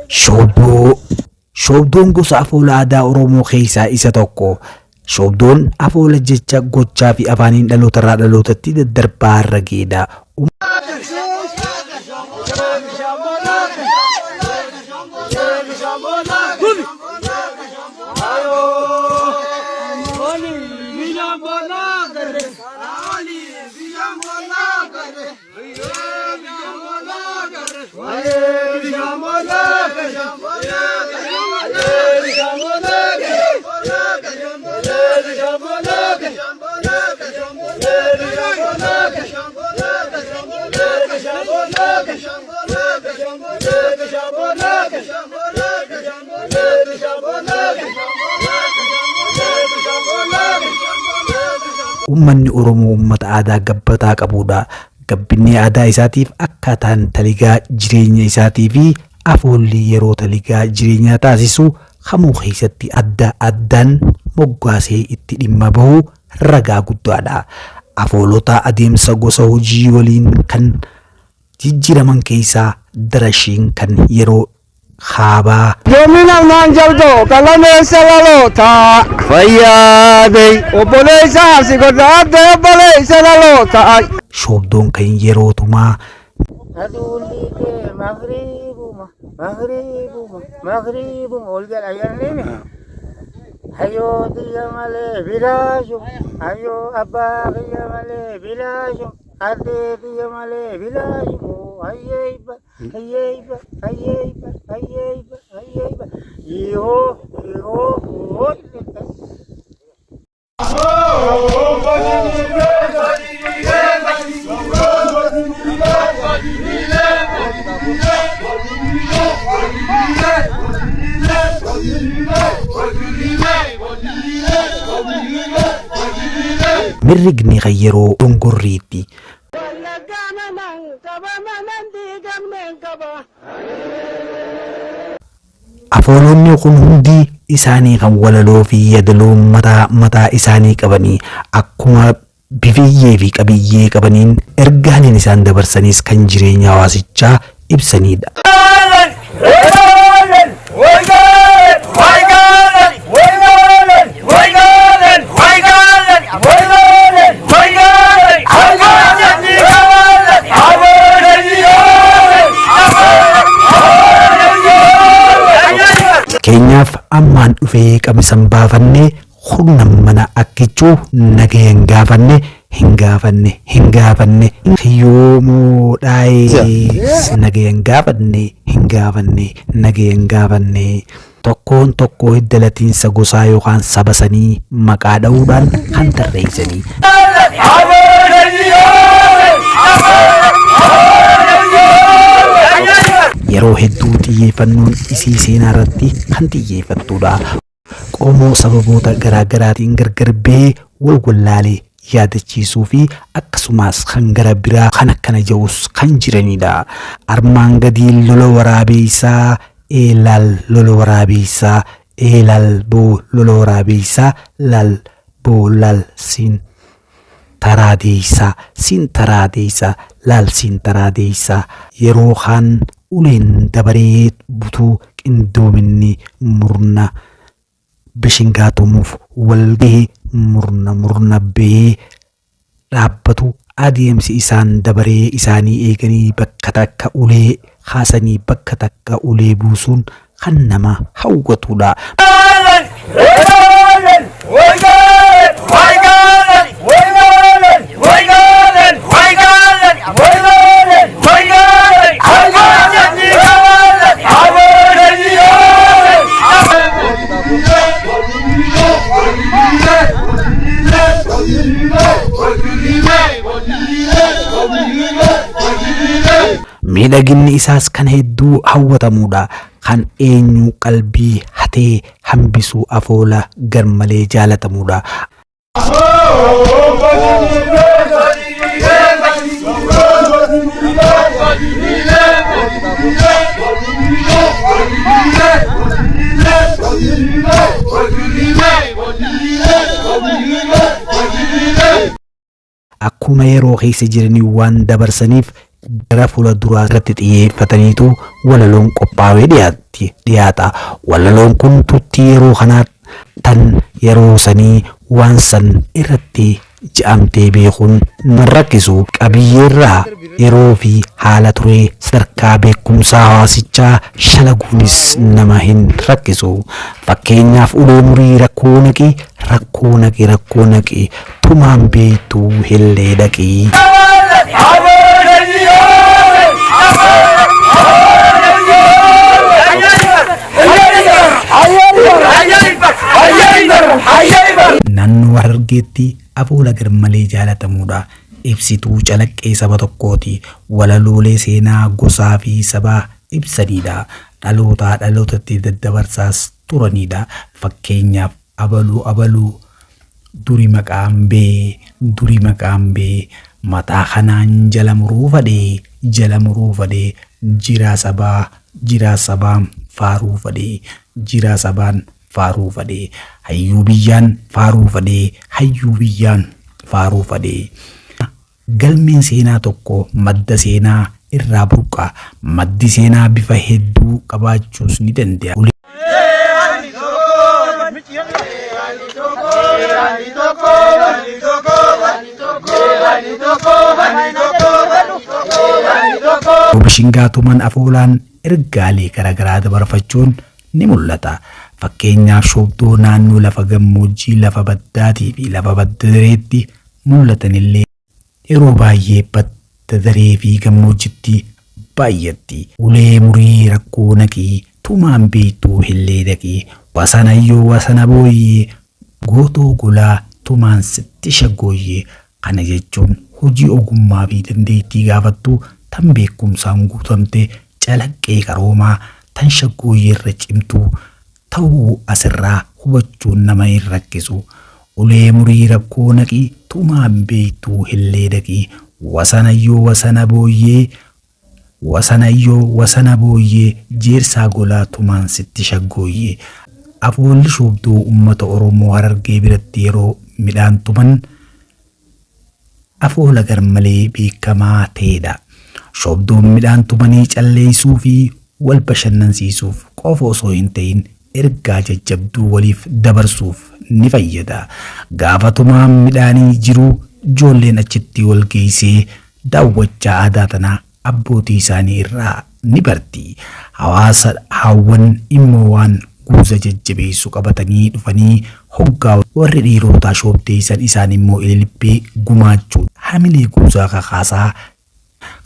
Shoobdoo. Shoobdoon gosa afoola aadaa Oromoo keessaa isa tokko. Shoobdoon afoola jecha gochaa fi afaaniin dhalootarraa dhalootatti daddarbaa irra geedha. Uummanni Oromoo uummata aadaa gabbataa qabudha. Gabbinni aadaa isaatiif akkaataan taligaa jireenya isaatii fi afoolli yeroo taligaa jireenyaa taasisu kamuu keessatti adda addaan moggaasee itti dhimma bahu ragaa guddaadha. Afoolota adeemsa gosa hojii waliin kan jijjiiraman keessaa darashiin kan yeroo kaabaa Yoomina naan jaldo kalameessa laloota. Fayyaadee. Obboleessa si godhaadde obboleessa laloota. Shoobdoon kan yeroo tumaa Aduun dhiitee magriibuma magriibuma magriibuma ol jedha jedhanii hayyoo xiyya malee bilaashum hayyoo abbaa kiyya malee bilaashum addee xiyya malee bilaashum hayyeeyba hayyeeyba hayyeeyba hayyeeyba hayyeeyba yihoo yihoo hoo. Mirrigni kan yeroo dongorriitti. Wallaggaa manan qaba manan diigamneen qaba. Afoolonni kun hundi isaanii kan walaloo fi yaadaloo mataa mataa isaanii qabanii akkuma bifiyyee fi qabiyyee qabaniin ergaaleen isaan dabarsanis kan jireenya hawaasichaa ibsanidha. Keenyaaf ammaan dhufee qamisan baafannee humna mana akkichuu nagaya hin gaafanne hin gaafanne hin gaafanne hiyyoomoo dhaayee nagaya hin gaafanne hin gaafanne nagaya hin gaafanne tokkoon tokkoo hidda latiinsa gosaa yookaan saba sanii maqaa dha'uudhaan kan tarreessanii. Yeroo hedduu xiyyeeffannoon isii seenaa irratti kan xiyyeeffattudha. Qomoo sababoota garaa garaatiin gargar ba'ee wal wallaalee yaadachiisuu fi akkasumas kan gara biraa kan akkana jedhus kan jiranidha. Armaan gadii lola waraabeessaa eelaal lola waraabeessaa eelaal boo lola waraabeessaa laal boo laal siin taraa deessaa siin taraa deessaa laal siin taraa deessaa yeroo kaan uleen dabaree butuu qindoominni murna bishingaa tumuuf wal gahee murna murna bahee dhaabbatu adeemsi isaan dabaree isaanii eeganii bakka takka ulee kaasanii bakka takka ulee buusuun kan nama hawwatudha. Miidhaginni isaas kan hedduu hawwatamudha. Kan eenyu qalbii hatee hambisuu afoola garmalee jaalatamudha. Akkuma yeroo keessa jiranii waan dabarsaniif gara fuula duraa irratti xiyyeeffataniitu walaloon qophaa'ee dhiyaata. Walaloon kun turtii yeroo kanaa tan yeroo sanii waan san irratti je'amtee beekuun nan rakkisu. Qabiyyeerraa yeroo fi haala turee sadarkaa beekumsaa hawaasichaa shalaguunis nama hin rakkisu. Fakkeenyaaf ulee murii rakkoo naqi, rakkoo naqi, rakkoo naqi, tumaan beektuu hillee dhaqi. Naannoo Harargeetti afoola garmalee jaalatamuudha. Ibsituu calaqqee saba tokkooti. Walaloolee seenaa gosaa fi sabaa ibsaniidha. Dhalootaa dhalootatti daddabarsaas turaniidha. Fakkeenyaaf abaluu abaluu duri maqaan bee duri maqaan bee mataa kanaan jala muruu fadhee jala muruu fadhee jiraa sabaa jiraa sabaan faaruu fadhee jiraa sabaan faaruu fadhee hayyuu biyyaan faaruu fadhee hayyuu biyyaan faaruu fadhee. Galmeen seenaa tokko madda seenaa irraa burqa. Maddi seenaa bifa hedduu qabaachuus ni danda'a. Bishingaa tuman afoolaan ergaalee garaagaraa dabarfachuun ni mul'ata. Fakkeenyaaf shoobdoo naannoo lafa gammoojjii, lafa baddaatii fi lafa badda dareetti mul'atanillee yeroo baay'ee badda daree fi gammoojjitti baay'atti. Ulee murii rakkoo naqii, tumaan beektuu hillee dhaqii, wasanayyoo wasana booyyee, gootoo golaa tumaan sitti shaggooyyee. Kana jechuun hojii ogummaa fi dandeettii gaafattu tan beekumsaan guutamte calaqqee qaroomaa tan shaggooyyee irra cimtuu ta'uu asirraa hubachuun nama hin rakkisu. Ulee murii rakkoo naqii, tumaan beektuu hillee dhaqii, wasanayyoo wasana booyyee, wasanayyoo wasana booyyee, jeersaa golaa tumaan sitti shaggooyyee. Afoolli shoobdoo uummata Oromoo Harargee biratti yeroo midhaan tuman afoola garmalee beekamaa ta'edha. Shoobdoon midhaan tumanii calleessuu fi wal bashannansiisuuf qofa osoo hin ta'in ergaa jajjabduu waliif dabarsuuf ni fayyada. Gaafa tumaan midhaanii jiru ijoolleen achitti wal geessee daawwachaa aadaa tanaa abbootii isaanii irraa ni barti. Hawaasa hawwan immoo waan guuza jajjabeessu qabatanii dhufanii hoggaa warri dhiirotaa shoobdeessan isaan immoo ililbee gumaachuun hamilee guuzaa kakaasaa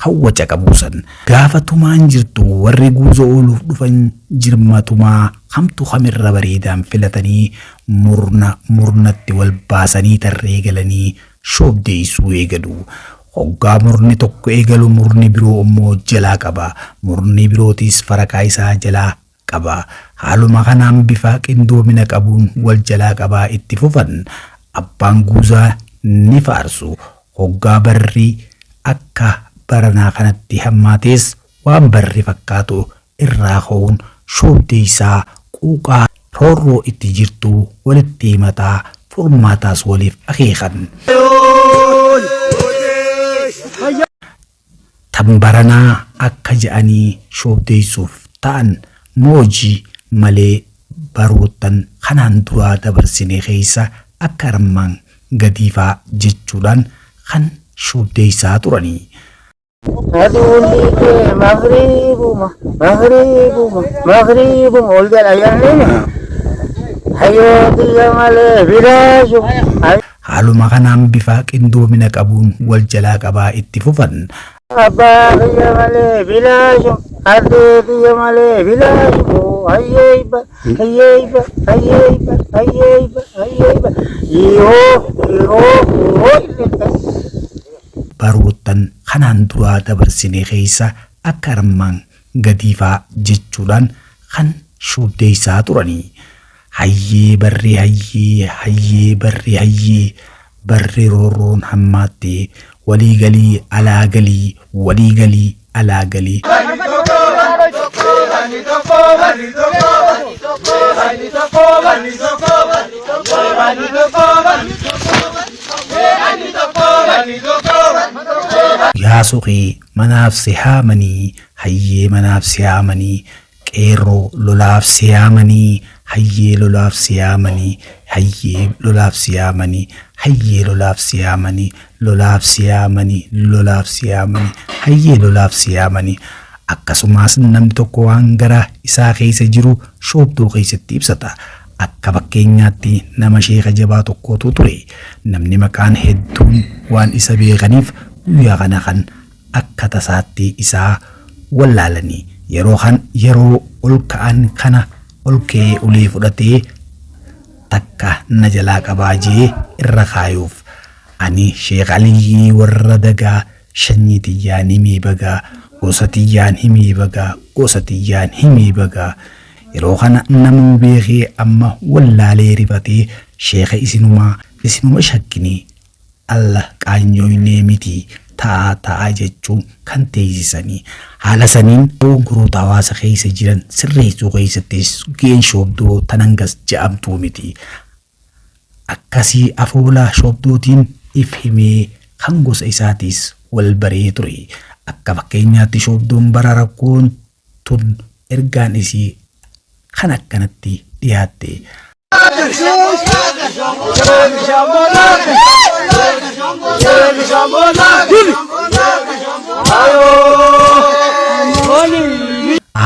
hawwaca qabuusan. Gaafa tumaan jirtu warri guuza ooluuf dhufan jirma tumaa hamtu hamirra bareedaan filatanii murna murnatti wal baasanii tarree galanii shoobdeessuu eegalu. Hoggaa murni tokko eegalu murni biroo immoo jalaa qaba. Murni birootis faraqaa isaa jalaa qaba. Haaluma kanaan bifa qindoomina qabuun wal jalaa qabaa itti fufan. Abbaan guuzaa ni faarsu. Hoggaa barri akka baranaa kanatti hammaates waan barri fakkaatu irraa ka'uun shoobdeessaa quuqaa roorroo itti jirtu walitti himataa furmaataas waliif akeekan. Tan baranaa akka je'anii shoobdeessuuf ta'an moojii malee baroottan kanaan duraa dabarsine keessa akka armaan gadiifaa jechuudhaan kan shoobdeessaa turanii. Aduun dhiitee magriibuma, magriibuma, magriibuma ol jedha ayyaanni. Hayyoo biyya malee bilaashu. Haaluma kanaan bifa qindoomina qabuun wal jalaa qabaa itti fufan. Abbaa biyya malee bilaashu, addee biyya malee bilaashu. Hayyeeyba, hayyeeyba, hayyeeyba, hayyeeyba, hayyeeyba. Yihoo, yihoo, yihoo. Baroottan kanaan duraa dabarsine keessa akka armaan gadiifaa jechuudhaan kan shoobdeessaa turanii. Hayyee barri hayyee, hayyee barri hayyee, barri roorroon hammaatte, walii galii alaa galii, walii galii alaa galii. Yaa suqii manaaf si haamanii hayyee manaaf si haamanii qeerroo lolaaf si yaamanii hayyee lolaaf si yaamanii hayyee lolaaf si yaamanii hayyee lolaaf si yaamanii lolaaf si yaamanii lolaaf si yaamanii hayyee lolaaf si yaamanii. Akkasumas namni tokko waan gara isaa keessa jiru shoobduu keessatti ibsata. Akka fakkeenyaatti nama sheeka jabaa tokkotu ture. Namni maqaan hedduun waan isa beekaniif guyyaa kana kan akka tasaatti isaa wallaalanii yeroo kan yeroo ol ka'an kana ol ka'ee ulee fudhatee takka na jalaa qabaa jee irra kaayuuf. Ani Sheekh Aliyyii warra dagaa shanyii tiyyaan himii bagaa gosa tiyyaan himii bagaa gosa tiyyaan himii bagaa. Yeroo kana namuu beekee amma wallaalee rifatee sheeka isinumaa isinuma shakkinii alla qaanyoynee miti ta'aa ta'aa jechuun kan teessisanii haala saniin dogongoroota hawaasa keessa jiran sirreessuu keessattis gaheen shoobdoo tan hangas je'amtuu miti. Akkasii afoola shoobdootiin if himee kan gosa isaatis wal baree ture. Akka fakkeenyaatti shoobdoon bara rakkoon tun ergaan isii kan akkanatti dhiyaatte.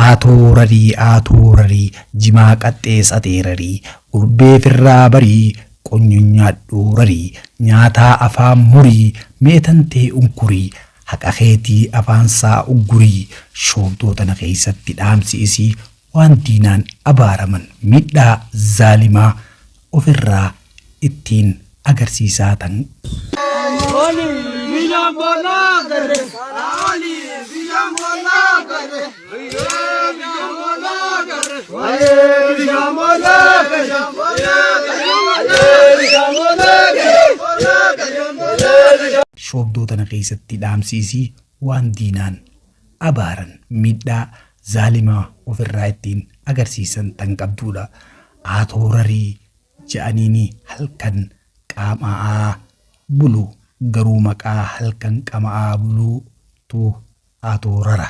Aatoo rarii aatoo rarii jimaa qaxxee rarii gurbee firraa barii qonyonyaadhuu rarii nyaataa afaan murii meetantee unkurii haqa keetii afaan saa uggurii. Shoobdoo tana keessatti dhaamsi isii waan diinaan abaaraman miidhaa zaalimaa ofirraa ittiin agarsiisaa tan. Shoobdoo tana keessatti dhaamsi isii waan diinaan abaaran miidhaa zaalimaa ofirraa ittiin agarsiisan tan qabduudha. Aatoo rarii je'aniini halkan qaama'aa bulu garuu maqaa halkan qama'aa buluutu aatoo rara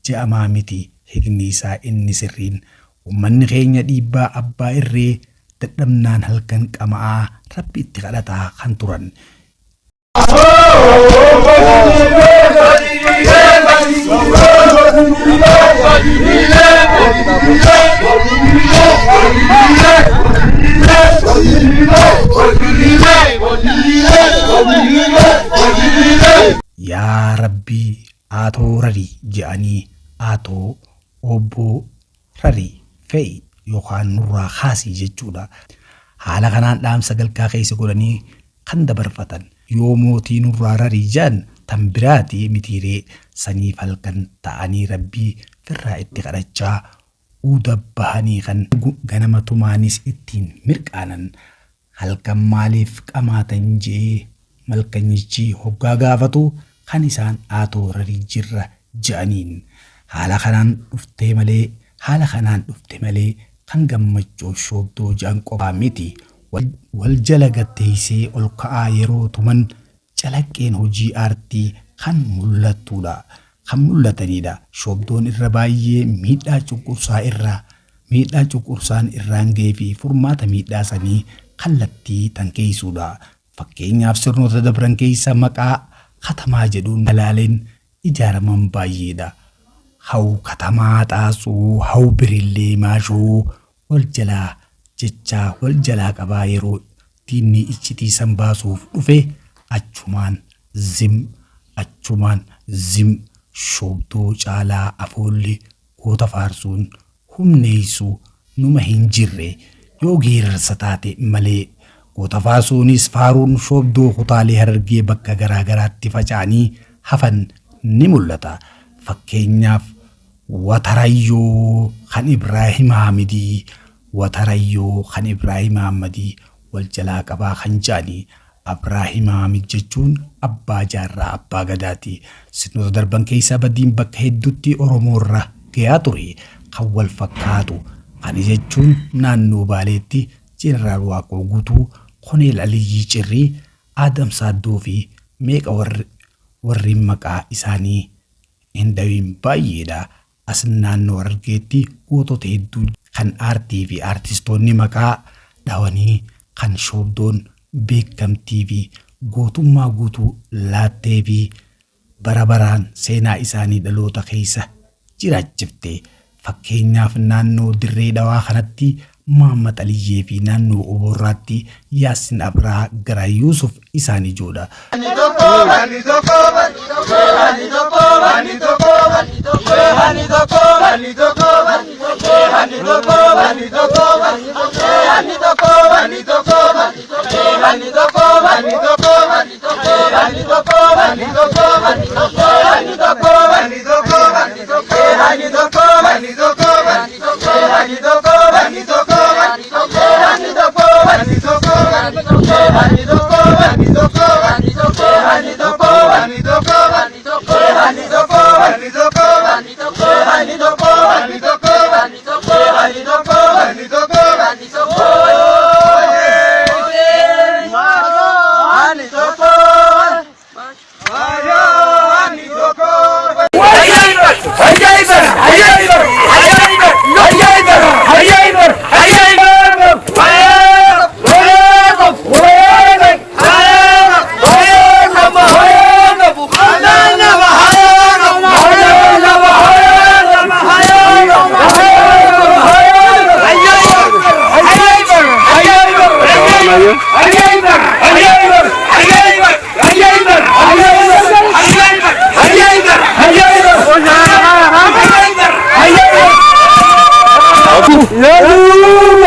je'amaa miti hiikni isaa inni sirriin. Uummanni keenya dhiibbaa abbaa irree dadhabnaan halkan qama'aa rabbi itti kadhataa kan turan. Yaa rabbii aatoo rarii je'anii aatoo obboo rarii fe'i yookaan nurraa kaasii jechuudha. Haala kanaan dhaamsa galkaa keessa godhanii kan dabarfatan yoo mootii nurraa rarii je'an tan biraati mitiiree saniif halkan ta'anii rabbii firraa itti kadhachaa uuda bahanii kan ganama tumaanis ittiin mirqaanan. Halkan maaliif qamaatan je'ee malkanyichi hoggaa gaafatu kan isaan aatoo rarii jirra je'aniin. Haala kanaan dhuftee malee haala kanaan dhufte malee kan gammachuu shoobdoo je'an qofaa miti. Wal jala gatteessee ol ka'aa yeroo tuman calaqqeen hojii aartii kan mul'attudha. Kan mul'atanidha. Shoobdoon irra baay'ee miidhaa cunqursaa irraa miidhaa cunqursaan irraan ga'ee fi furmaata miidhaa sanii kallattii tan keessuudha. Fakkeenyaaf sirnoota dabran keessa maqaa katamaa jedhuun dalaaleen ijaaraman baay'eedha. Haw katamaa xaasuu, haw birillee maashoo wal jalaa jechaa wal jalaa qabaa yeroo diinni iccitii san baasuuf dhufe achumaan zim achumaan zim. Shoobdoo caalaa afoolli goota faarsuun humneessuu numa hin jirre yoo geerarsa taate malee. Goota faarsuunis faaruun shoobdoo kutaalee Harargee bakka garaa garaatti faca'anii hafan ni mul'ata. Fakkeenyaaf Watarayyoo kan Ibraahim Haamidii, Watarayyoo kan Ibraahim Haammadii wal jalaa qabaa kan je'anii. Abraahim Haamid jechuun abbaa jaarraa abbaa gadaati. Sirnoota darban keessa badiin bakka hedduutti Oromoo irra gayaa ture kan wal fakkaatu. Kana jechuun naannoo Baaleetti Jeneraal Waaqoo Guutuu, Koneel Aliyyii Cirrii, Aadam Saaddoo fi meeqa warri maqaa isaanii hin dhawiin baay'eedha. As naannoo Harargeetti gootota hedduu kan aartii fi aartistoonni maqaa dhawanii kan shoobdoon beekamtii fi gootummaa guutuu laattee fi bara baraan seenaa isaanii dhaloota keessa jiraachifte. Fakkeenyaaf naannoo Dirree Dhawaa kanatti Mahammad Aliyyee fi naannoo Oborraatti Yaasin Abraa gara Yuusuf isaan ijoodha. Loluu!